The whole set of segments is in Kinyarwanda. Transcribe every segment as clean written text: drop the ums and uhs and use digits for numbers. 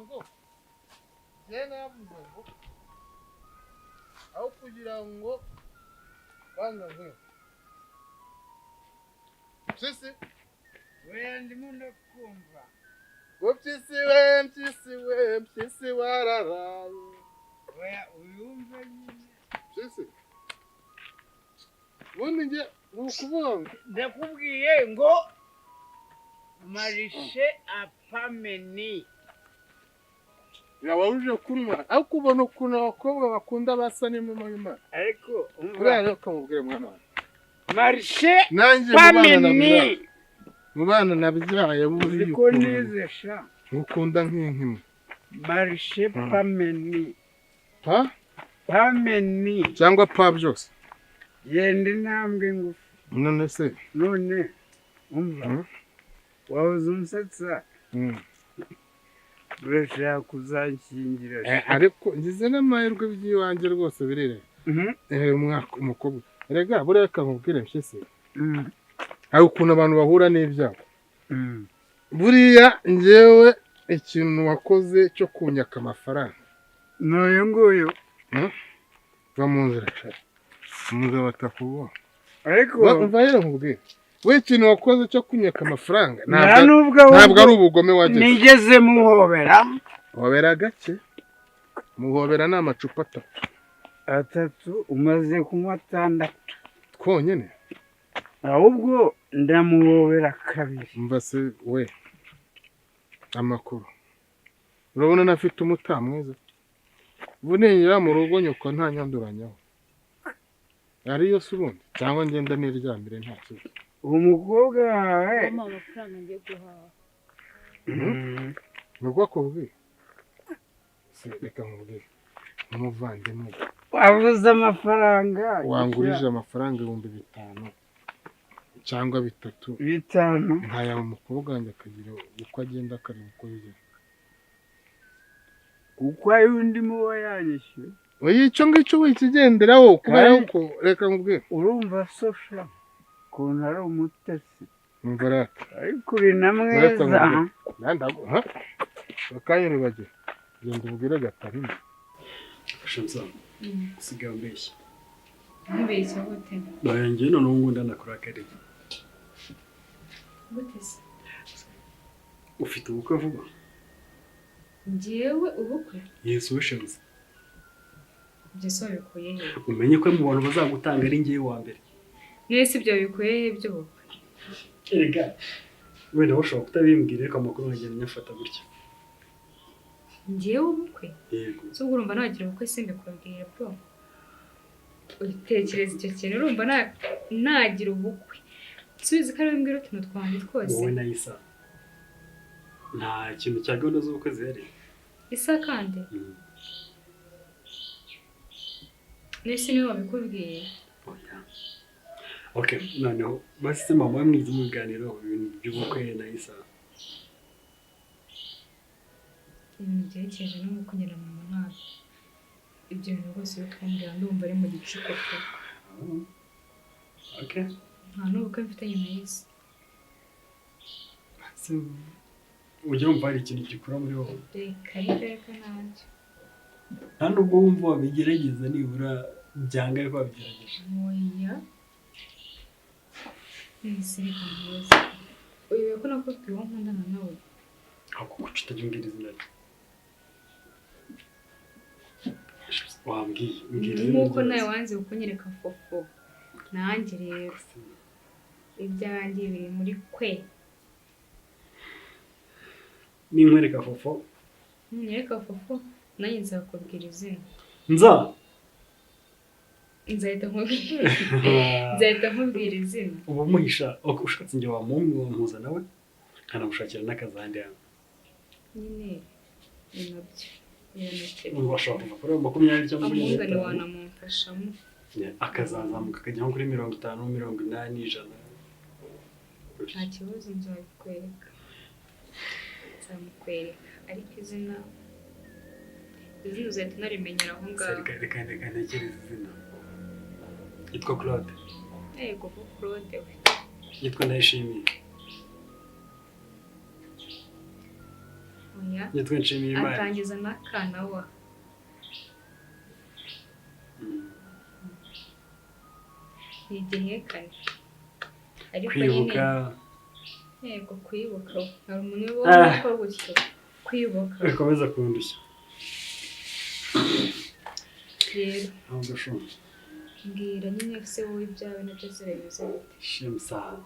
ngo njye navuze ngo aho kugira ngo banza nkwe Mpyisi. Oya, ndimo ndakumva. Ngo Mpyisi we, Mpyisi we, Mpyisi wararaye. Oya, uyumve nyine. Mpyisi, ubundi njye ni ukuvuga ngo Ndakubwiye ngo marché à pas menu. Yaba uje kunywa, ariko ubona ukuntu abakobwa bakunda basa n'inuma y'Imana. Ariko umva. Buriya rero kamubwire, mwana wanjye. Marché Nanjye mu bana pameni. nabyaye, mu bana nabyaye, buriya Uziko ukuntu nize sha. ngukunda nk'inkimwe. Marché pas menu. Pa? Pas menu. Cyangwa pa byose. Genda intambwe ngufi. None se? None umva. Wabuze unsetsa. Urashaka kuzanshyingira? Ariko ngize n'amahirwe, by'iwanjye rwose birere. Umwaka umukobwa erega buriya kamubwire, Mpyisi, hari ukuntu abantu bahura n'ibyago. Buriya njyewe ikintu wakoze cyo kunyaka amafaranga N'uyu nguyu. Va mu nzira sha, mu nzira batakubona. Ariko Umva rero nkubwire, we ikintu wakoze cyo kunyaka amafaranga nta ntabwo nubwo ntabwo ari ubugome wagize. Nigeze muhobera. Hobera gake, muhobera ni amacupa atatu. Atatu, umaze kunywa atandatu. Twonyine. Ahubwo ndamuhobera kabiri. Umva se we, amakuru urabona nafite umuta mwiza. Ubu ningera mu rugo nyoko ntanyanduranyaho ariyo se ubundi, cyangwa ngenda niryamire nta kibazo. Uwo mukobwa wawe. Mama, amafaranga ngiye guhaha. Nubwo akubwiye se, reka nkubwire nk'umuvandimwe. Wabuze amafaranga. Wangurije amafaranga 5000 cyangwa 3000. 5000. Nkaya umukobwa wanjye akagira uko agenda, akareba uko bigenda. Kuko ayo undi muba yanyishyuye. Oya, icyo ngicyo wikigenderaho kubera Kandi- ko reka nkubwire. Urumva sosha ukuntu ari umutesi. Umva rata. Ariko uri na Reka mwiza. nkubwire. Ndaguha bakanyiribagiwe, genda ubwire Gatarina. Shamsa, usigaye umbeshya. Nkubeshya gute? Oya, njyewe noneho ngubu ndanakurakariye. Gute se? Ufite ubukwe vuba. Njyewe ubukwe? Yesu we, Shamsa. Ibyo se wabikuye he? Umenye ko mu bantu bazagutanga ari njyewe wa mbere. Nese ibyo wabikuye he by'ubukwe? Erega wenda wowe ushobora kutabimbwira, ariko amakuru nkagenda nyafata gutya. Njyewe ubukwe? Yego. Se ubwo urumva nagira ubukwe simbikubwira bro? Utekereza icyo kintu, urumva nagira ubukwe subiza ko ariwe mbwira utuntu twanjye twose? Wowe na Isa nta kintu cya gahunda z'ubukwe zihari? Isa kandi? Nese niwe wabikubwiye? Oya. Okay, noneho basi mama we mwize mu biganiro ibintu by'ubukwe na Isa? Ibintu byerekeje n'ubukwe njye na mama, ntabwo ibyo bintu rwose uri kumbwira ndumva ari mu gicuku pe. Okay. Nta n'ubukwe mfitanye na Isa. Se ujya wumva hari ikintu gikura muri wowe? Reka reka reka, ntacyo. Nta nubwo wumva wabigerageza, nibura byanga ariko wabigerageje? Oya. Nese reka nkubaze, uyobewe ko nakubwiye uwo nkundana nawe? Ahubwo kuki utajya umbwira izina rye? Wambwiye, mbwira izina Nk'uko rye. nawe wanze kunyereka fofo, nanjye rero ibyanjye biri muri kwe. Ninkwereka fofo? Nyereka fofo, nanjye nzakubwira izina. Nza Nzahita nkubwira izina. Uba umuhisha. Ok, ushatse njye wamumpuza nawe, nkanamushakira n'akazi ahandi hantu. Nyine ni nabyo biranakera. Ubu bashobora kuva kuri 20 cyangwa Amungane 25. Wanamumfashamo. Yeah, akazazamuka akajya nko kuri 50, 80, 100. Nta kibazo, nzabikwereka, nzamukwereka, ariko izina uzahita unarimenyera aho ngaho. Reka reka reka ntekereze izina. Yitwa Claude. Yego ko Claude we. Yitwa Ndayishimiye. Yitwa Nshimiyimana. Atangiza na K na W. Ni igihekane. Ariko nyine Kwibuka. Yego, kwibuka. Hari umuntu ubona ko gutyo kwibuka. Bikomeza kundushya. Rero Ahubwo shuma. mbwira nyine se wowe ibyawe na Jazira bimeze bite? Shemsa.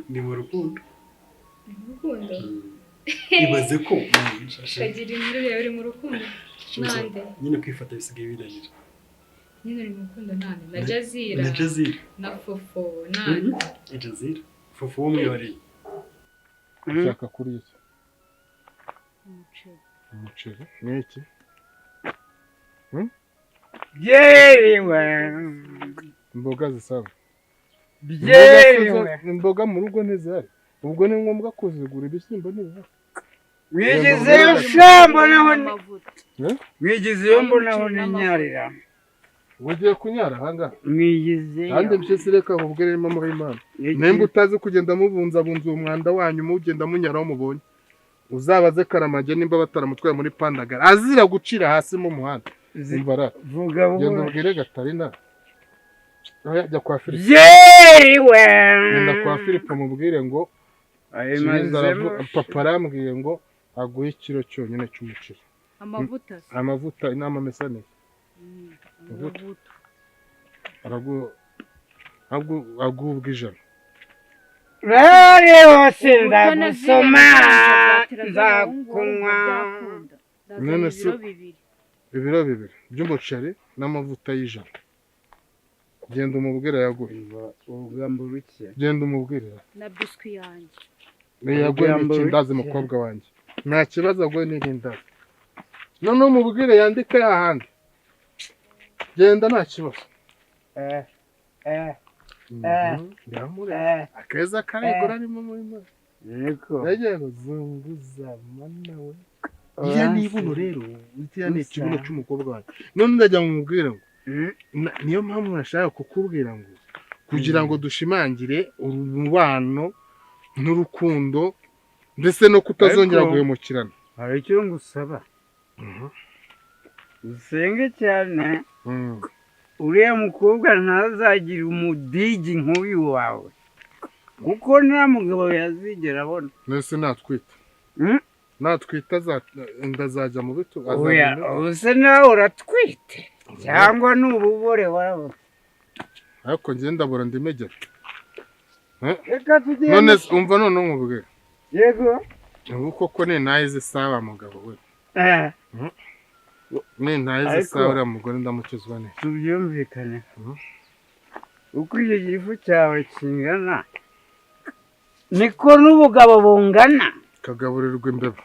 Ni mu rukundo. Mu rukundo? Ibaze ko Kagira inkuru yawe, uri mu rukundo nande? Nyine kwifata bisigaye binanira. Nyine uri mu rukundo nande? Na Jazira? Na Jazira. Na Fofo nande? Jazira. Fofo wo mwihoreye. Ushaka kurya iki? Umuceri. Umuceri ni iki? Byeriwe. Imboga zisanzwe. Byeriwe. Imboga mu rugo ntizihari. Ubwo ni ngombwa kuzigura, ibishyimbo ntibihari. Mwigizeyo shambo naho. Amavuta. Mwigizeyo mbonaho ninyarira. Ugiye kunyara ahangaha? Mwigizeyo. Kandi mpyisi reka nkubwire mama w'Imana. Nimba utazi kugenda mubunzabunza uwo mwanda wanyu mugenda munyaraho mubonye. Uzabaze Karamage nimba bataramutwaye muri Pandagara. Azira gucira hasi mu muhanda. Umva Vuga genda buhoro. ubwire Gatarina. Jya kwa Filipo. Byeriwe. Genda kwa Filipo mubwire ngo papa arambwiye ngo aguhe ikiro cyonyine cy'umuceri. Amavuta se. Amavuta inama mesane. Amavuta. Agubwa ijana. Rero hose ndagusoma nzakunywa. None se ibiro bibiri by'umuceri n'amavuta y'ijana. Genda umubwire yaguhe. Urugambo ruke. Genda umubwire. Na biswi yanjye. Yaguhe n'ikindazi mukobwa wanjye. Nta kibazo aguhe n'irindazi. None umubwire yandike yahandi. Genda nta kibazo. Akeza karegura arimo muri mwe. Niko. Yagiye kuzunguza mana we. Iya ni ibuno rero, iriya ni ikibuno cy'umukobwa wanjye. None ndajya mumubwire ngo niyo mpamvu nashaka kukubwira ngo kugira ngo dushimangire umubano n'urukundo ndetse no kutazongera guhemukirana. Hari icyo ngusaba. Usenge cyane. Uriya mukobwa ntazagira umudigi nk'uyu wawe. Kuko nta mugabo yazigera abona. Nese natwita. Natwita ndazajya mu bitu. Oya, ubuse nawe uratwite cyangwa n'ububore warabo. Ariko ngiye ndabura ndimegera. Reka tugende. None umva none nkubwire. Yego. Ubu koko ni nayize saba mugabo we. Ni ntayize sawa uriya mugore ndamukizwa neza. Tubyumvikane. Uko icyo gifu cyawe kingana niko n'ubugabo bungana. Kagaburirwa imbeba.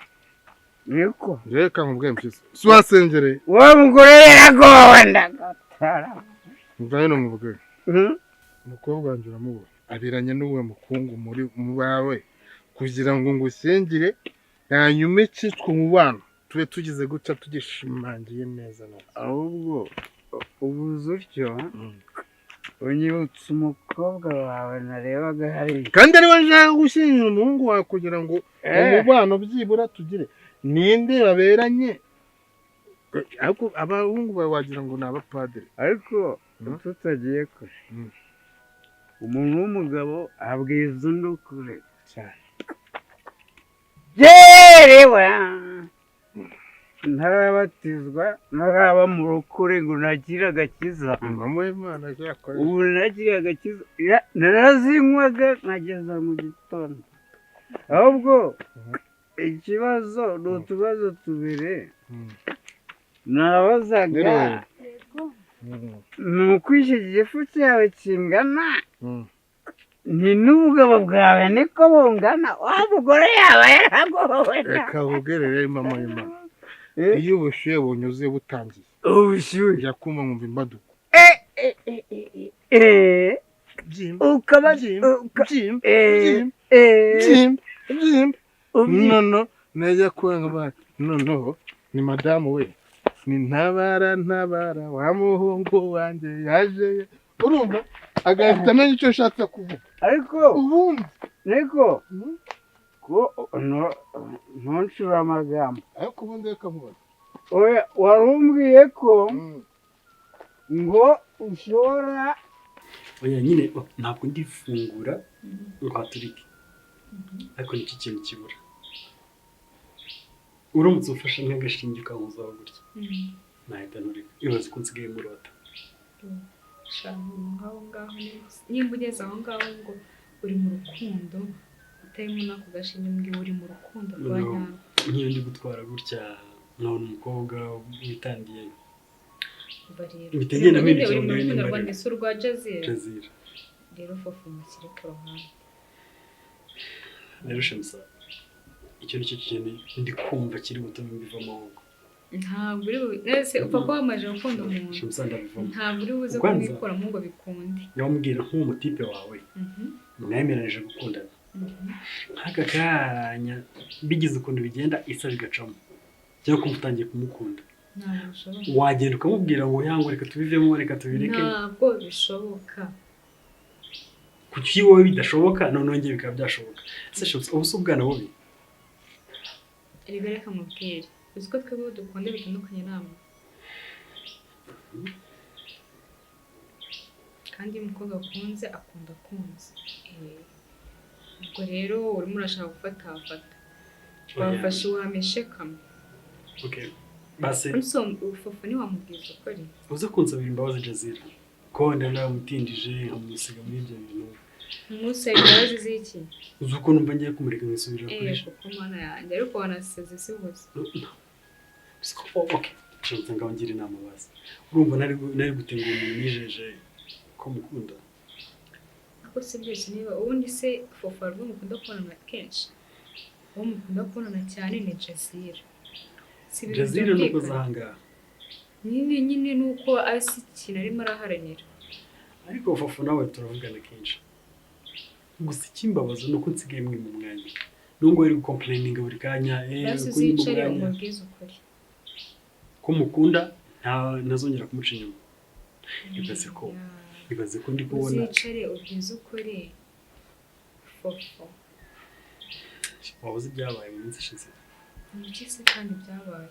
Niko. Reka nkubwire mpyisi. Si wasengereye. Wa mugore yaragowe ndagatara. Mva hino mubwire. Umukobwa wanjye uramubona. Abiranye n'uwe mukungu muri mu bawe kugira ngo ngushyingire hanyuma icyitwa umubano tube tugize gutya tugishimangiye neza neza. Ahubwo ubuze utyo unyibutsa umukobwa wawe narebaga hariya. Kandi ari we nshaka gushyingira umuhungu wawe kugira ngo umubano byibura tugire ninde baberanye. Ariko abahungu bawe wagira ngo ni abapadiri. Ariko tutagiye kure. Umuntu w'umugabo abwiza undi ukuri cyane. Yerewe ntarabatizwa ntaraba mu rukure ngo nakire agakiza. Ubu nakire agakiza narazinywaga nkageza mu gitondo. Ahubwo ikibazo ni utubazo tubiri nabazaga. Ni uko iki gifu cyawe kingana ni n'ubugabo bwawe niko bungana. Wa mugore yaba yaragowe. Reka nkubwire rero mama y'Imana. Iyo ubushyuhe bunyuze butangiye. Ubushyuhe. Njya kumva nkumva imbaduko. Ukaba byimba. Nono najya kurenga noneho ni madamu we. Ni ntabara ntabara wa muhungu wanjye yaje. Urumva agahita amenya icyo ashatse kuvuga. Ariko ubundi niko Ko ntuncure amagambo. Ariko ubundi reka nkubaze. Oya, warumbwiye ko ngo ushobora. Oya nyine ntabwo ndifungura ngo haturike. Ariko nicyo kintu kibura. Uramutse ufashe nk'agashinge ukankozaho gutya, nahita nturika. Ibaze ko nsigaye murota. Aho ngaho nimba ugeze aho ngaho ngo uri mu rukundo utarimo n'ako gashinge, mbwiye uri mu rukundo rwa nyarwo. Nk'iyo ndi gutwara gutya nkabona umukobwa witandiye. Mpita ngenda uri mpindukira mu ngo ndebe rukundo nimba rwa ari we. ndetse urwa Jazira. Jazira. Rero Fofo mushyire ku ruhande. Rero Shemsa, icyo nicyo kintu ndi kumva kiri butume mbivamo ahubwo. Ntabwo uri nese upfa kuba wamaze gukunda umuntu. Shemsa ndabivamo. Ntabwo uri buze Kwanza- kumwikuramo ngo bikunde. Yamubwira nk'umutipe wawe mwemeranyije gukundana. Nk'aka kanya bigize ukuntu bigenda isa bigacamo. Cyangwa kumva utangiye kumukunda. Ntabwo bishoboka. Wagenda ukamubwira ngo yango reka tubivemo, reka tubireke. Ntabwo bishoboka. Kuki wowe bidashoboka noneho njye bikaba byashoboka? Ese Shemsa ubu si ubwana bubi? Erega reka mubwire. Uzi ko twebwe dukunda bitandukanye namwe. Kandi iyo umukobwa akunze akunda akunze. Ubwo rero urimo urashaka gufata wafata. Wafashe wameshe kamwe. Okay. Basi Fofo ntiwamubwiza ukuri. uze kunsabira imbabazi Jazira. Ko wenda naramutindije nkamusiga muri ibyo bintu. Nkusaba imbabazi z'iki? Uzi ukuntu mba ngiye kumureka nkisubirira kuri Kuko mana yanjye ariko wanaseze si gusa. Okay. Shemsa ngaho ngira inama basi. Urumva nari gutenguha umuntu nijeje ko mukunda. Ariko si byose niba ubundi se Fofo hari ubwo mukunda kubonana kenshi. Uwo mukunda kubonana cyane ni Jazira. Si ibintu Jazira nuko byumvikana. zahanga. Nyine nyine nuko asi ikintu arimo araharanira. Ariko Fofo nawe turavugana kenshi. Gusa ikimbabaza nuko nsigaye mwe mu mwanya. Nubwo uri gucomplaininga buri kanya, Basi ko nyuma uzicare umwanya. umubwize ukuri. Ko mukunda ntazongera kumuca inyuma. Ibaze ko ndi kubona. Uzicare ubwize ukuri. Fofo. Wabuze ibyabaye mu minsi ishize. Ni iki se kandi byabaye?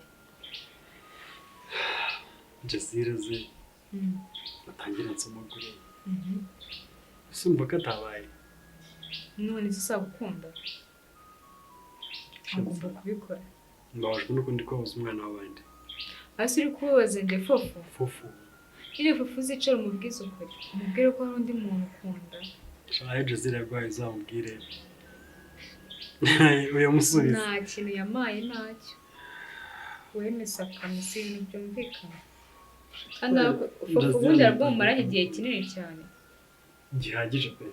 Jazira ze batangira nsomagure. Ese urumva ko atabaye? None se usagukunda? Agomba kubikora. Mbabajwe nuko ndi kubabaza umwana w'abandi. Hasi uri kubabaza nde Fofo? Fofo. Nyine Fofo uzicare umubwize ukuri. Umubwire ko hari undi muntu ukunda. Ayo Jazira yarwaye uzamubwire. Uyamusubize. Nta kintu yamaye ntacyo. Wemesa akamesa ibintu byumvikana. Kandi Fofo ubundi arabwo mumaranye igihe kinini cyane. Gihagije pe.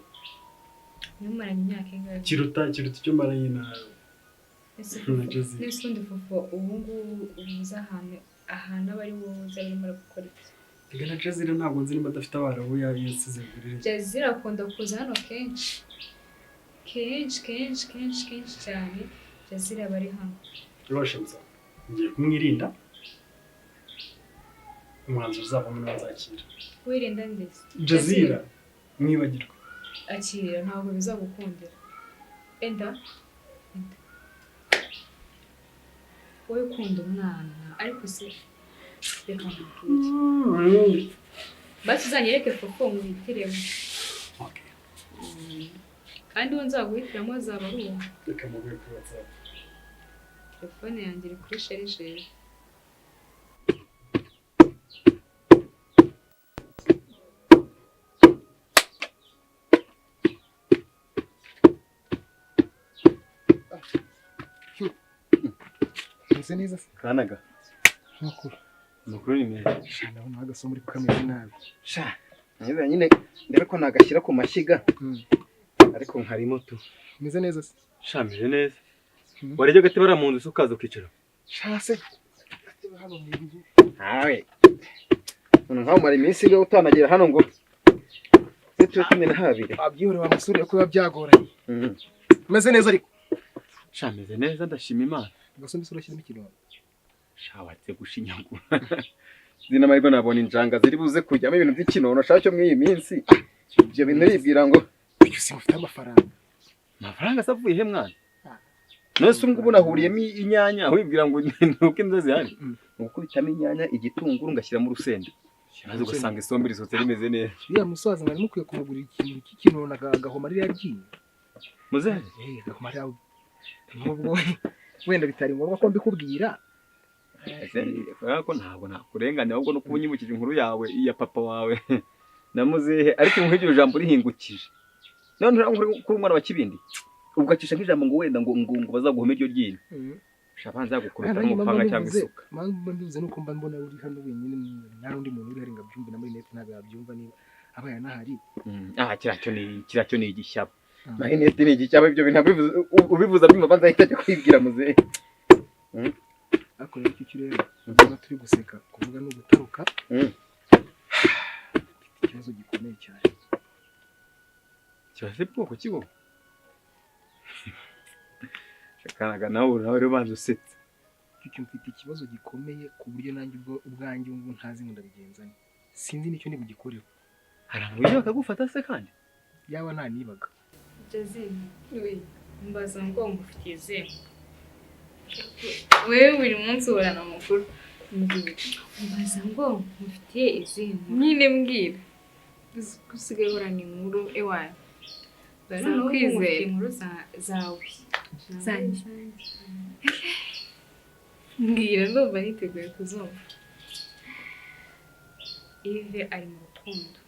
Mumaranye imyaka ingahe? Kiruta icyo maranye na Jazira. Nese ubundi Fofo ubu ngubu ubuze ahantu aba ari wowe uzi arimo aragukora iki? Reka na Jazira ntabwo nzi niba adafite abarabu yasize gurire. Jazira akunda kuza hano kenshi. Kenshi kenshi kenshi kenshi cyane Jazira aba ari hano. Rwashamsa ngiye kumwirinda. Umwanzuro uzavamo niwo nzakira. Wirinda ndetse. Jazira mwibagirwa. Akira ntabwo bizagukundira. Enda. Enda. Wowe ukunda umwana ariko se reka nkubwire. Basi uzanyereke Fofo nkuhitiremo. Okay. Kandi uwo nzaguhitiramo azaba ari uwo. Reka muguhe kuri WhatsApp. Telefone yanjye iri kuri sharijeri. Meze neza se? Kanaga. Makuru. Makuru ni meza. Sha ndabona agasomo uri kukameze nabi. Sha. Neza nyine ndebe ko nagashyira ku mashyiga. Ariko nkarimo tu. Meze neza se? Sha meze neza. Warejye gati bara mu nzu ukaza ukicara. Sha se. Gatebe hano mu nzu. Hawe. None nkaho mara iminsi rero utanagira hano ngo twe tumena habire. Abyihore wa musore ko biba byagoranye. Meze neza ariko. Sha meze neza ndashima Imana. Agasombe se urashyiramo ikinono. Sha watse gushinyagura. Zina mahirwe nabona injanga ziri buze kujyamo ibintu by'ikinono shaka cyo mw'iyi minsi. Ibyo bintu ribwira ngo uyu si mufite amafaranga. Amafaranga se avuye he mwana? None se ubwo nahuriyemo inyanya, wibwira ngo ni uko inzozi zihari? Ni ugukubitamo inyanya, igitunguru, ngashyiramo urusenda, maze ugasanga isombe risohotse rimeze neza. Uriya musaza mwari mukwiye kumugurira ikintu cy'ikinono agahoma ririya ryinyo. Muzehe? Eh, agahoma ririya, nubwo wenda bitari ngombwa ko mbikubwira. Ese, kubera ko ntabwo nakurenganya, ahubwo no kuba unyibukije inkuru yawe iya papa wawe na muzehe, ariko nk'iryo jambo rihingukije none urabona ko uri umwana wa Kibindi, ugacisha nk'ijambo ngo wenda ngo bazaguhome iryo ryinyo, shabanza yagukubita Nanjye mpamvu n'umupanga cyangwa mbivuze- isuka. Mpamvu mbivuze nuko mba mbona uri hano wenyine, nta n'undi muntu uri hari ngo abyumve, na Marinette ntabwo yabyumva niba abaye anahari. Ah, kiriya cyo ni igishyaba. Marinette ni igishyaba, ibyo bintu ubivuze abyumva, banza ahita ajya kwibwira muzehe. Ariko rero icyo rero niba turi guseka, kuvuga no gutaruka, mfite ikibazo gikomeye cyane. Kibaze bwoko kibo shakanaga nawe rero banza usetse. Icyo mfite ikibazo gikomeye ku buryo nanjye ubwo ubwanjye ubu ntazi ngo ndabigenza nte, sinzi n'icyo ndibugikoreho. Hari abantu bijya bakagufata se kandi? Yaba nanibaga. Jazine, we mbaza ngo ngufitiye izihe? Wewe buri munsi uhorana amakuru. Mbwira. Mbaza ngo ngufitiye izihe nkuru? Nyine mbwira. Uzi ko usigaye uhorana inkuru ewana. Noneho ubu Kwizera. ngufitiye inkuru zawe. Zanjye. Mbwira, ndumva niteguye kuzumva. Yves ari mu rukundo.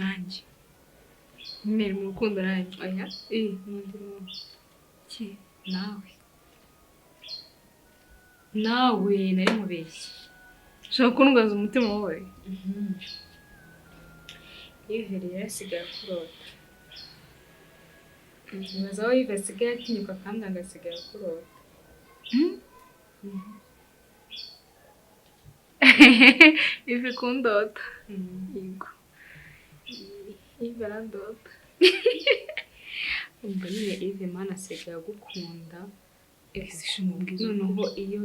Nanjye. Nyine ari mu rukundo nanjye. Oya. Eh, n'undi muntu. Ki? Nawe nari mubeshye. Ushobora kundwaza umutima wowe. Yves rero asigaye akurota. Nibaza aho Yves asigaye atinyuka kandi agasigaye akurota. Yves kundota. Yego. Yves arandota. Umva nyine, Yves mana asigaye agukunda. Ese mubwiza. Noneho iyo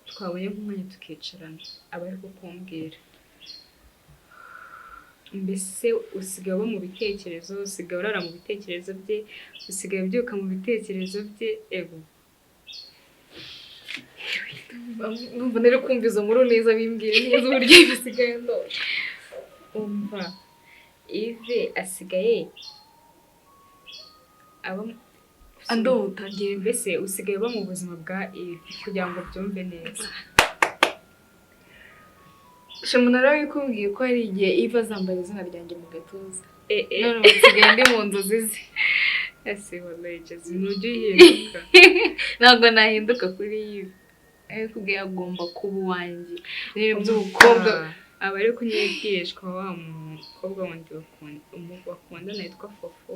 twabonye nk'umwanya tukicarana, aba ari kukumbwira, mbese usigaye uba mu bitekerezo, usigaye urara mu bitekerezo bye, usigaye ubyuka mu bitekerezo bye, ego. Ndumva nari kumva izo nkuru neza, bimbwira neza uburyo Yves asigaye andota. Umva, Yves asigaye aba Andota njyewe. Mbese usigaye uba mu buzima bwa Yves, kugira ngo byumve neza. Shema, narabikubwiye ko hari igihe Yves azambara izina ryanjye mu gatuza. Eh, eh. None ubu nsigaye ndi mu nzozi ze. Ese wallahi Jazzy, ntujya uhinduka. Ntabwo nahinduka kuri Yves. Ariko agomba kuba uwanjye. N'ibintu by'ubukobwa. Aba ari kunyibwirishwa wa mukobwa wundi bakundana yitwa Fofo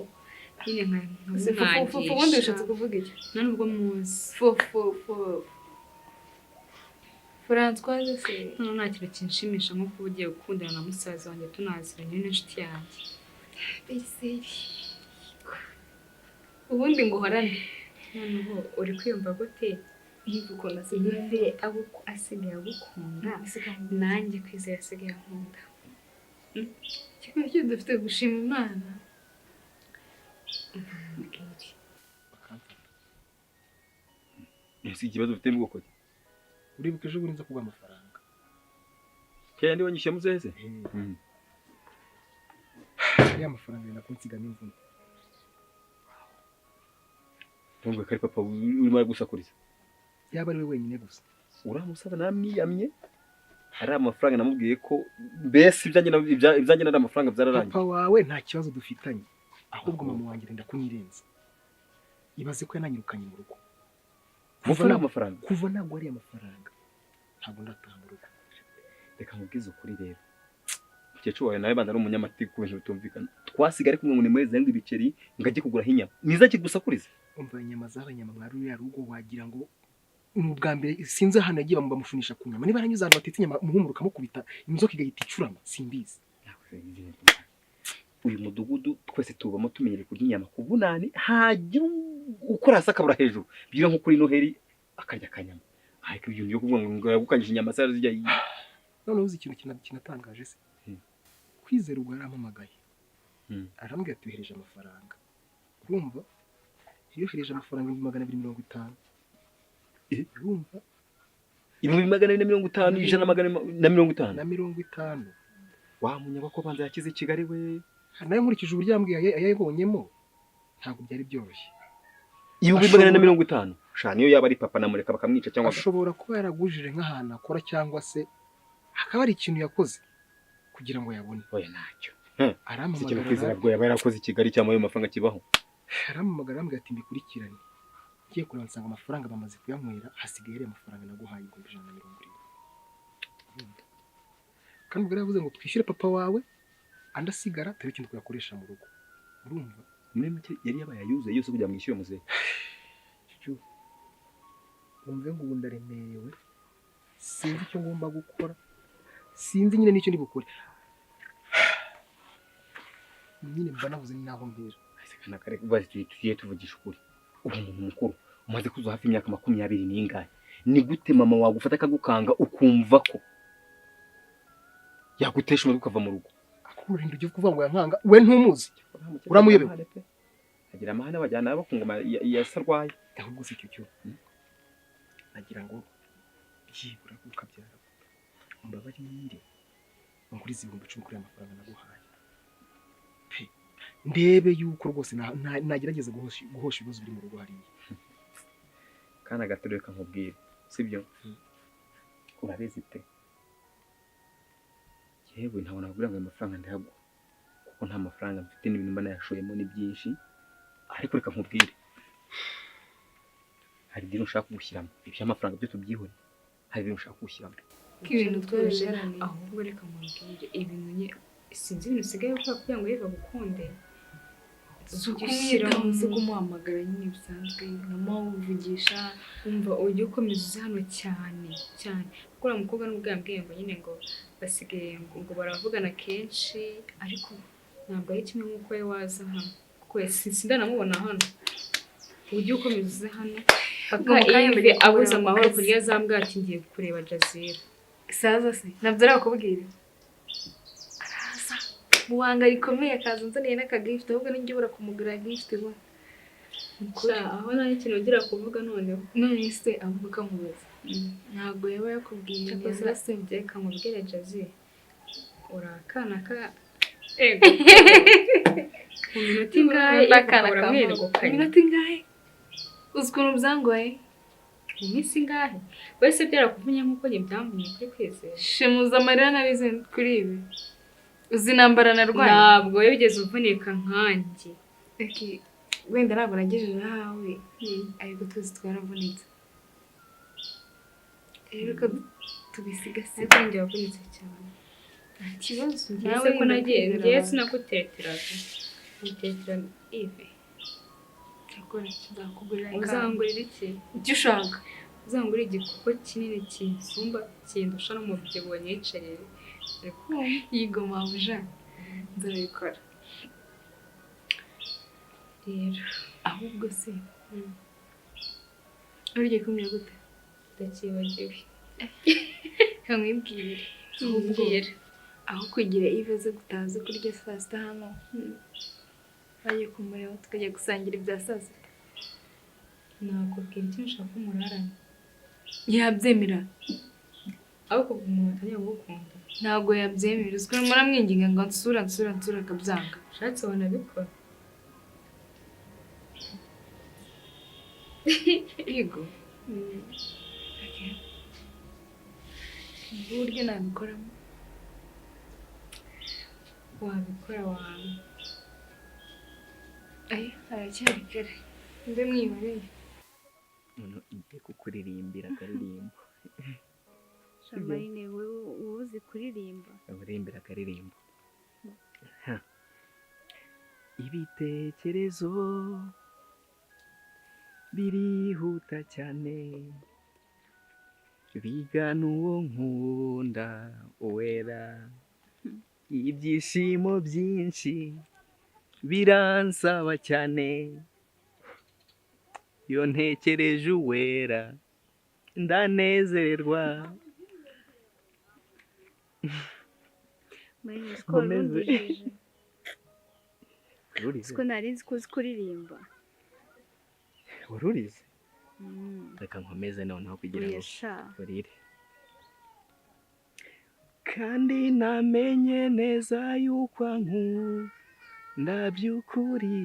nyine, Ese Fofo, Fofo ubundi bishatse nkamwangisha. kuvuga iki? Nta nubwo muzi. Fofo, fo. Françoise se? Noneho nta kintu kinshimisha nko kuba ugiye gukundana na musaza wanjye, tunaziranye n'inshuti yanjye. Beriseri. Ubundi ngo uhorane. Noneho uri kwiyumva gute? Yves ukuntu asigaye. Yves asigaye agukunda, nanjye Kwizera asigaye ankunda. Ikigo cyo dufite gushima Imana. Mbwire. Bakamfata. Ese ikibazo ufite ni bwoko ki? Uribuka ejo bundi nza kuguha amafaranga? Kera ndi wanyishyuye muzehe se? Ya mafaranga yenda kunsigamo imvune. Ntumve ko ari papa urimo aragusakuriza. Yaba ari we wenyine gusa. Uriya musaza namwiyamye, ari amafaranga namubwiye ko mbese ibyanjye ibyanjye nari amafaranga byararangiye. Papa wawe nta kibazo dufitanye, ahubwo mama wanjye arenda kunyirenza. Ibaze ko yananyirukanye mu rugo. Mufa ni amafaranga. Kuva ntabwo ari amafaranga, ntabwo ndataha mu rugo. Reka nkubwize ukuri rero, umukecuru wawe nawe banza ari umunyamatiku ku bintu bitumvikana. Twasigaye ari kumwe ngo nimuhereze ngo ibiceri ngo ajye kuguraho inyama, niza kigusakuriza. Umva, inyama z'abanyama mwa ruriya rugo wagira ngo ni ubwa mbere. Sinzi ahantu yagiye bamufunisha ku nyama, niba aranyuze ahantu batetse inyama umuhumuro ukamukubita, inzoka igahita icurama, simbizi. Uyu mudugudu twese tubamo tumenyereye kurya inyama ku Bunani, hagira ukora hasi akabura hejuru, byira nko kuri Noheli akarya akanyama, ariko ibintu byo kuvuga ngo yagukanyije inyama se zijya. Noneho uzi ikintu kinatangaje se? Kwizera ubwo yarampamagaye, arambwira ati yohereje amafaranga, urumva Yohereje amafaranga 250,000. Urumva? 250,000, 150,000. Na 50. Wa munyagwa ko banza yakize i Kigali we. Nayo nkurikije uburyo yambwiye ayabonyemo ntabwo byari byoroshye. 250,000. Sha niyo yaba ari papa namureka bakamwica cyangwa ashobora kuba yaragujije nk'ahantu akora cyangwa se hakaba hari ikintu yakoze kugira ngo yabone. Oya ntacyo. Arampamagara. Kwizera bwo yaba yarakoze i Kigali cyangwa ayo mafaranga kibaho. Arampamagara arambwira ati mbikurikirane. Ngiye kureba nsanga amafaranga bamaze kuyanywera, hasigaye ariya mafaranga naguhaye 170,000. Kandi ubwo yaravuze ngo twishyure papa wawe andi asigara turebe ikintu twakoresha mu rugo. Urumva? Muri make yari yabaye ayuzuye yose kugira ngo mwishyure muzehe. Wumve ngo ubu ndaremerewe, sinzi icyo ngomba gukora, sinzi nyine n'icyo ndi bukore. Nyine mba nabuze n'aho mpera. Tugiye tuvugisha ukuri. Ubu umuntu mukuru umaze kuzuza hafi imyaka 20 n'ingahe, ni gute mama wagufata akagukanga ukumva ko yagutesha umutwe ukava mu rugo? Akurinda ujye kuvuga ngo yankanga, we ntumuzi uramuyobewe. Agira amahane abajyana abo ku ngoma ya Sarwaye. Ahubwo si icyo cyo nagira ngo byibura ukabyara umbabarire ungurize 10,000 kuri aya mafaranga naguhaye pe, ndebe yuko rwose nagerageza guhosha ibibazo biri mu rugo hariya. Kana gato reka nkubwire, sibyo? Urabizi pe, yewe ntabwo nakubwira ngo ayo mafaranga ndayaguha kuko nta mafaranga mfite n'ibintu mba nayashoyemo ni byinshi, ariko reka nkubwire hari ibintu ushaka kugushyiramo, iby'amafaranga byo tubyihore, hari ibintu ushaka kugushyiramo. Ibintu tworoshye. Ahubwo reka nkubwire ibintu nye sinzi ibintu usigaye ukora kugira ngo yive gukunde. Ukumwitaho si kumuhamagara nyine bisanzwe, nkamuvugisha. Umva ujye ukomeza uze hano cyane cyane kuko uriya mukobwa nubwo yambwiye ngo nyine ngo basigaye ngo baravugana kenshi, ariko ntabwo ari kimwe nk'uko we waza hano kuko sindanamubona hano. Ujye ukomeza uze hano paka Yves abuze amahoro kurya azambwira ati ngiye kureba Jazira. Saza se nabyo arakubwira araza muwanga rikomeye akaza nzaniye n'akagift, ahubwo ninjye ubura kumugura gift wa. Aho nta n'ikintu ugira kuvuga noneho. None se ahubwo kamubaza ntabwo yaba yakubwiye neza se? Reka nkubwire Jazira, urakana ka ego mu minota ingahe uramwegukanye? Minota ingahe? Uzi ukuntu byangoye? Mu minsi ingahe? Wese byarakuvunnye nk'uko njye byamvunye kuri Kwizera. Shemuza amarira narize kuri ibi. Uzi intambara narwanye? Ntabwo wigeze uvunika nkanjye. Wenda ntabwo nagejeje ahawe, ariko twese twaravunitse. Rero ko tubisigasira. Ariko njye wavunitse cyane. Nta kibazo. Nawe ko nagiye ngiye sinaguteteraga. Ngutetera Yves. Uzangurira iki? Icyo ushaka. Uzangurira igikoko kinini kinsumba kindusha n'umubyibuho niyicarire. Yigo mabuja nzabikora. Rero ahubwo se ugiye kumbwira gute? Ndakibagiwe. Nkamwibwire. Ahubwo aho kugira Yves aze gutaha aze kurya saa sita hano, bagiye kumureba tukajya gusangira ibya saa sita. Nakubwira icyo nshaka umurarane. Yabyemera. Ariko umuntu atangiye kugukunda. Ntabwo yabyemera. Uziko muramwinginga ngo nsura nsura nsura akabyanga. Ushatse wanabikora. Yego. Uburyo nabikoramo. Wabikora wawe. Ayo haracyari kare. Mbe mwihoreye. Noneho igiye kukuririmbira akaririmbo. Shamarine wowe uzi kuririmba? Uririmbira akaririmbo. Ibitekerezo birihuta cyane bigana uwo nkunda uwera, ibyishimo byinshi biransaba cyane iyo ntekereje uwera ndanezerwa. Siko nari nzi ko uzi kuririmba. Warurize? Reka nkomeze noneho kugira ngo urire. Kandi namenye neza yuko ankunda by'ukuri,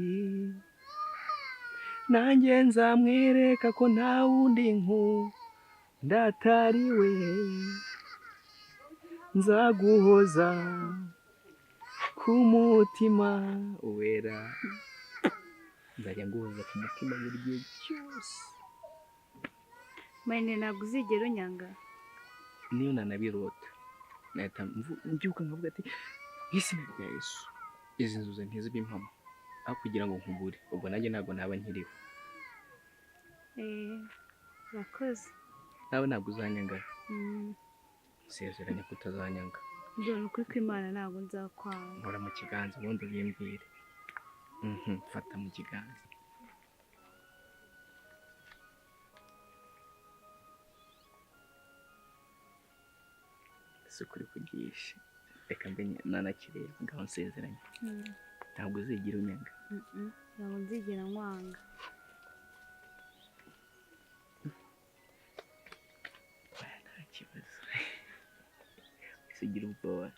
nanjye nzamwereka ko nta wundi nkunda atari we, nzaguhoza ku mutima wera, nzajya nguhoza ku mutima buri gihe cyose. Marine ntabwo uzigera unyanga. Niyo nanabirota nahita mbyuka nkavuga ati izina rya Yesu, izi nzuzi ntizibe impamo, aho kugira ngo nkubure, ubwo nanjye ntabwo naba nkiriho. Urakoze. Nawe ntabwo uzanyanga. Nsezeranya ko utazanyanga. Ndabona ukuri kw'Imana ntabwo nzakwanga. Nkora mu kiganza ubundi ubimbwire. Fata mu kiganza. Ese ukuri kugisha, reka mbe nanakireba, ngaho nsezeranye. Ntabwo uzigera unyanga. Ntabwo nzigera nkwanga. Nta kibazo. Usigira ubwoba.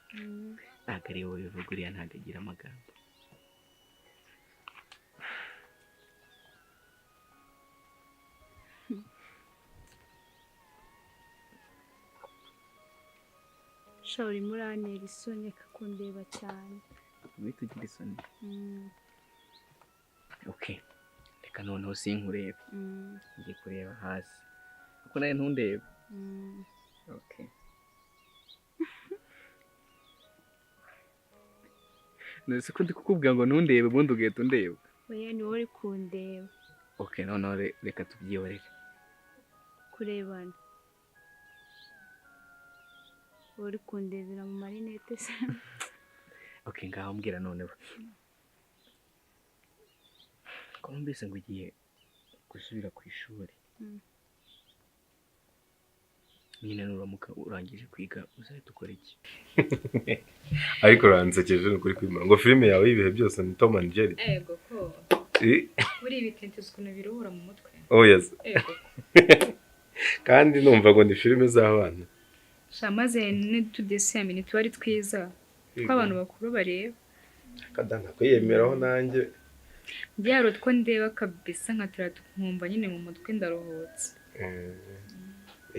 Ntabwo ari wowe bivuga, uriya ntabwo agira amagambo. Sha urimo urantera isoni akakundeba cyane. Uhita ugira isoni. Okay, reka noneho sinkurebe. Ngiye kureba hasi. Kuko nawe ntundebe. Okay. Nese ko ndi kukubwira ngo ntundebe ubundi ugahita undeba. Oya ni wowe uri kundeba. Okay, noneho reka tubyihorere. Kurebana. Uri kundebera mu marinete se. Okay, ngaho mbwira noneho. Ko numvise ngo ugiye gusubira ku ishuri. Nyine nuramuka urangije kwiga uzahita ukora iki? Ariko uransekeje ni ukuri kwimura ngo filime yawe y'ibihe byose ni Tom and Jerry. Ego ko. Buri ibitente ukuntu biruhura mu mutwe. Oh yes. Ego. Kandi numva ngo ni filime z'abana. Sha maze n'utudessin tuba ari twiza tw'abantu bakuru bareba. Kada ntakwiyemeraho nanjye. Byaro two ndeba kabisa nka nkumva nyine mu mutwe ndaruhutse.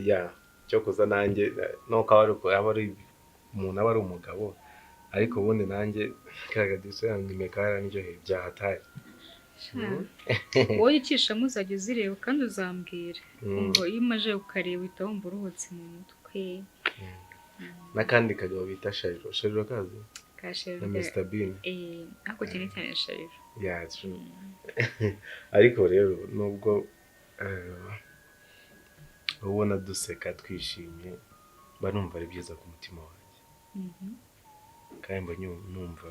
Ya cyo kuza nanjye nuko aba ari umuntu aba ari umugabo, ariko ubundi nanjye kagadise yanime karandyoheye byahatari. Wowe ucishamo uzajya uzireba kandi uzambwira. Ngo iyo umaze ukareba uhita wumva uruhutse mu mutwe. N'akandi kagabo bita Shariro. Shariro kazi? Ka Shariro. Na Mr Bean. Ariko cyane cyane Shariro. Yeah, true. Ariko rero nubwo ubona duseka twishimye, mba numva ari byiza ku mutima wanjye. Kandi mba numva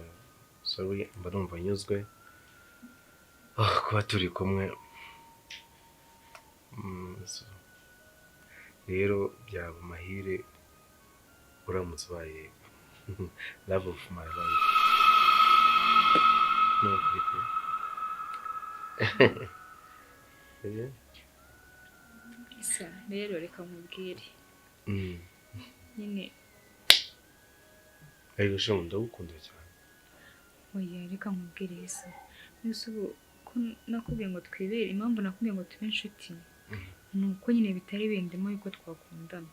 sorry, mba numva nyuzwe kuba turi kumwe. Rero byaba amahire uramutse ubaye love of my life. No, kuri pe. Isa rero reka nkubwire. Nyine ariko sha ndagukunda cyane. Oya reka nkubwire Isa. Nese ubu ko nakubwiye ngo twibere, impamvu nakubwiye ngo tube inshuti ni uko nyine bitari bindimo yuko twakundana.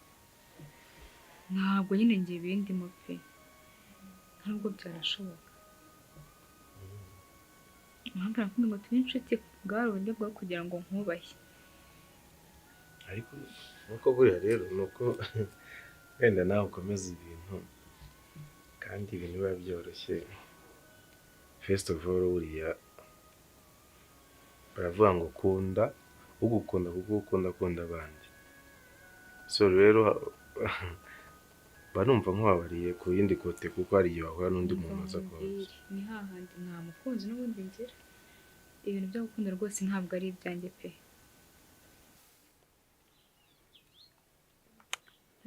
Ntabwo nyine ngiye bindimo pe. Ntabwo byanashoboka. Impamvu nakubwiye ngo tube inshuti bwari uburyo bwo kugira ngo nkubahe. Ariko nuko buriya rero nuko wenda nawe ukomeza ibintu kandi ibintu biba byoroshye. First of all buriya baravuga ngo kunda ugukunda kuko ukunda akunda abandi. So rero barumva nk'ubabariye ku yindi kote kuko hari igihe wahura n'undi muntu aza kubaza. Ni hahandi nta mukunzi n'ubundi ngira. Ibintu byo gukunda rwose ntabwo ari ibyanjye pe.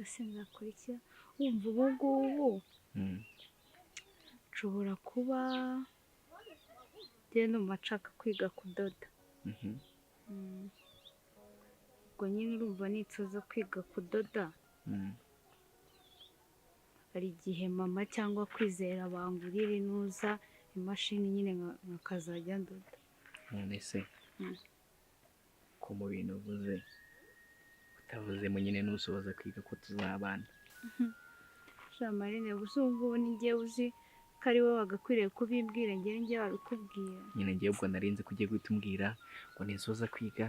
Ese nzakora iki? Wumva ubu ngubu nshobora kuba njye numva nshaka kwiga kudoda. Ubwo nyine urumva nitsoza kwiga kudoda, hari igihe mama cyangwa Kwizera bangurira inuza imashini nyine nkakazajya ndoda. None se ko mu bintu uvuze utavuzemo nyine nusoza kwiga ko tuzabana? Sha Marine, gusa ubu ngubu ni njye uzi ko ari wowe wagakwiriye kubimbwira, njye njye wabikubwira. Nyine njyewe ubwo narinzi ko ugiye guhita umbwira ngo ninsoza kwiga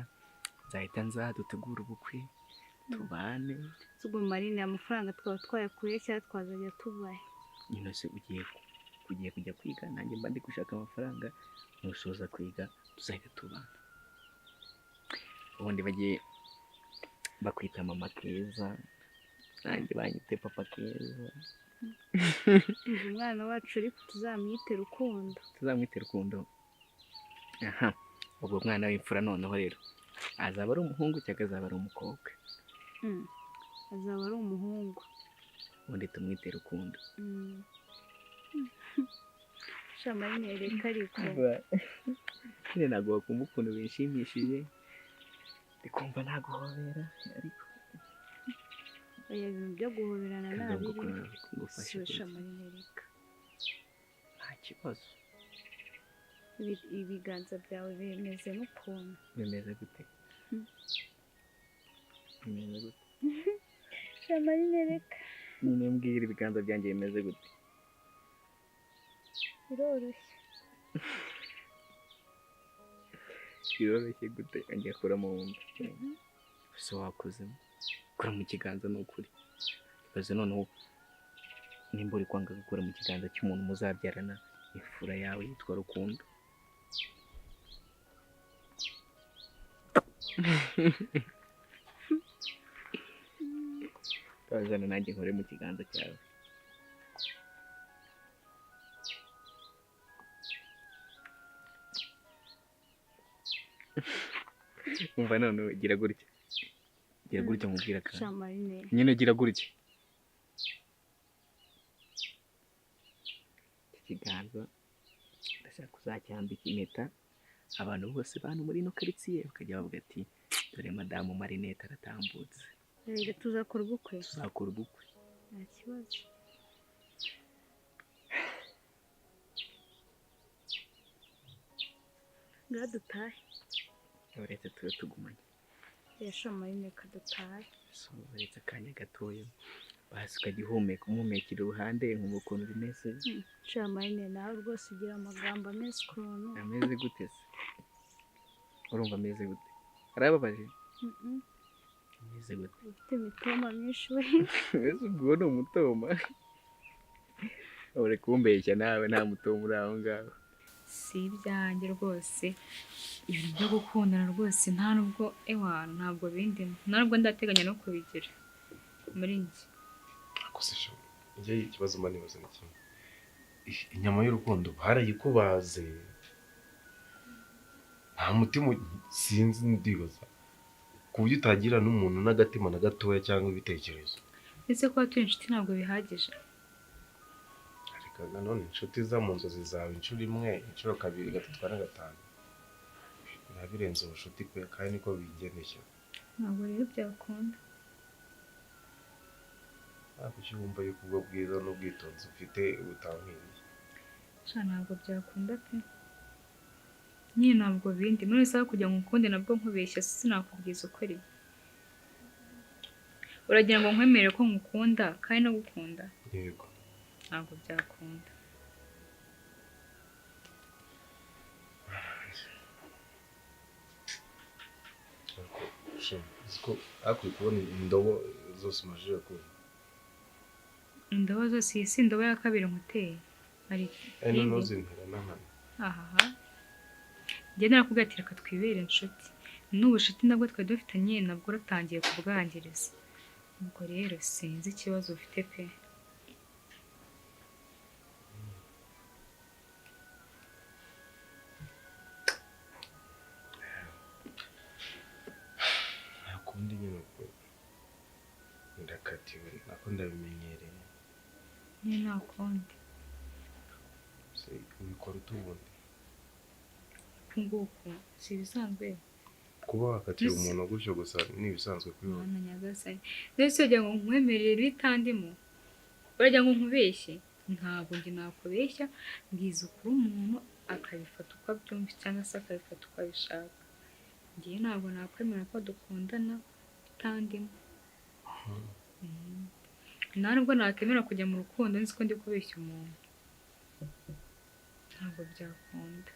nzahita nza dutegure ubukwe tubane. Ubwo Marine amafaranga twaba twayakuye cyangwa twazajya tubahe? Nyine se ugiye kujya kwiga nanjye mba ndi gushaka amafaranga, nusoza kwiga tuzahita tubana. Ubundi bagiye bakwita mama Keza, nanjye banyite papa Keza. Umwana wacu ariko tuzamwite Rukundo. Tuzamwite Rukundo. Aha, ubwo mwana w'imfura noneho rero azaba ari umuhungu cyangwa azaba ari umukobwa? Azaba ari umuhungu. Ubundi tumwite Rukundo. Sha Marine reka ariko. Nyine ntabwo wakumva ukuntu bishimishije, ndikumva naguhobera ariko. Oya, ibintu byo guhoberana ntabiri. Sha Marine reka. Nta kibazo. Ibiganza byawe bimeze n'ukuntu. Bimeze gute? Bimeze gute? Sha Marine reka. Nyine mbwira ibiganza byanjye bimeze gute? Biroroshye. Biroroshye gute? Ngiye kura mu wumva. Ese wakozemo? Kura mu kiganza ni ukuri. Ibaze noneho nimba uri kwanga gukura mu kiganza cy'umuntu muzabyarana imfura yawe yitwa Rukundo. Twazana nanjye nkore mu kiganza cyawe. Umva none gira gutya. Gira gutya nkubwira kandi. Sha Marine. Nyine gira gutya. Iki kiganza ndashaka kuzacyambika impeta, abantu bose bantu muri ino quartier bakajya bavuga ati dore madamu Marinette aratambutse. Rero tuzakora ubukwe. Tuzakora ubukwe. Nta kibazo. Ngaho dutahe. Uretse tube tugumanye. Sha Marine kadutahe. So uretse akanya gatoya basi ukajya uhumeka umuhumekera iruhande nkumva ukuntu bimeze. Sha Marine nawe rwose ugira amagambo ameze ukuntu. Ameze gute se? Urumva ameze gute? Arababaje? Ameze gute? Ufite imitoma myinshi we. Ese ubwo ni umutoma? Uri kumbeshya nawe nta mutoma uri aho ngaho. Si ibyanjye rwose, ibintu byo gukundana rwose nta nubwo ewa ntabwo bindimo, nta nubwo ndateganya no kubigira muri njye. Akosesha njye ikibazo mba nibaza ni kimwe, inyama y'urukundo barayikubaze nta mutima, sinzi ndibaza ku buryo utagira n'umuntu n'agatima na gatoya cyangwa ibitekerezo. Ese kuba turi inshuti ntabwo bihagije? Ariko nanone inshuti za mu nzozi zawe inshuro imwe, inshuro kabiri, gatatu, kane, gatanu biba birenze ubushuti pe, kandi niko bigendekera. Ntabwo rero byakunda. Kuki wumva yuko ubwo bwiza n'ubwitonzi ufite butankwiriye? Sha ntabwo byakunda pe. Nyine ntabwo bindi. None se kugira ngo ukunde nabwo nkubeshya sinakubwiza ukuri. Uragira ngo nkwemere ko ngukunda kandi no gukunda? Yego. Ntabwo byakunda. Ko akwiye kubona indobo zose umajije kubona. Indobo zose, iyi si indobo ya kabiri nkuteye. Ari noneho zintera n'ahantu. Ahaha. Njye narakubwiye ati reka twibere inshuti. N'ubushuti nabwo twari dufitanye nabwo uratangiye kubwangiriza. Ubwo rero sinzi ikibazo ufite pe. Nta kundi nyine ubwo ndakatiwe, nako ndabimenyereye. Nyine nta kundi. Se ubikora ute ubundi? Nguku si ibisanzwe. Kuba wakatira umuntu gutyo gusa ni ibisanzwe kuri wowe. Mwana nyagasani, ndetse uragira ngo nkwemerere bitandimo, uragira ngo nkubeshye? Ntabwo njye nakubeshya, mbwiza ukuri umuntu akabifata uko abyumva cyangwa se akabifata uko abishaka. Njyewe ntabwo nakwemera ko dukundana bitandimo. Nta nubwo nakemera kujya mu rukundo nzi ko ndi kubeshya umuntu, ntabwo byakunda.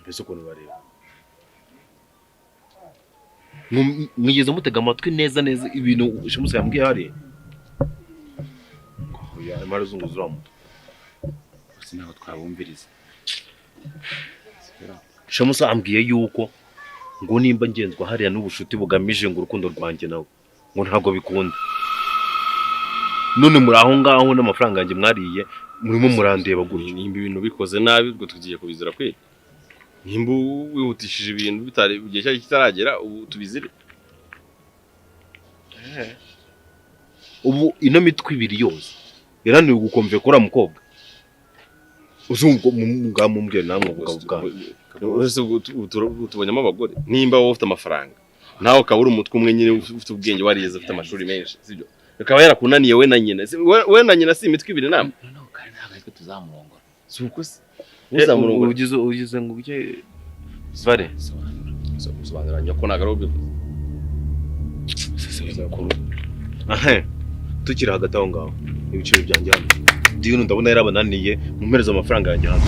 Mbese ukuntu bareba mwigeze mutega amatwi neza neza ibintu Shemusa yambwiye hariya? Oya, arimo arazunguza uriya mutwe. Gusa ntabwo twabumviriza. Shemusa ambwiye yuko ngo nimba ngenzwa hariya n'ubushuti bugamije ngo urukundo rwanjye nawe ngo ntabwo bikunda. None muri aho ngaho n'amafaranga yanjye mwariye murimo murandeba gutyo. Nimba ibintu bikoze nabi ubwo tugiye kubizira kwe. Nimba wihutishije ibintu bitari igihe cyari kitaragera ubu tubizire. Ubu ino mitwe ibiri yose irananiwe gukomve kuri mukobwa. Uzumva ngamumbwira namwe ubugabo bwawe. Tubonyemo abagore nimba wowe ufite amafaranga nawe ukaba uri umutwe umwe nyine ufite ubwenge warize ufite amashuri menshi, sibyo? Ukaba yarakunaniye we na nyina, we na nyina si imitwe ibiri nama. Noneho kandi ntabwo ariko tuzamurongora. Si uko se uzamurongora ugize ngo ujye vare sobanura nyoko ntabwo ari ubivuze. Tukiri hagati aho ngaho ibiciro byanjye hano Dino ndabona yarabananiye mumpereza amafaranga yanjye hano.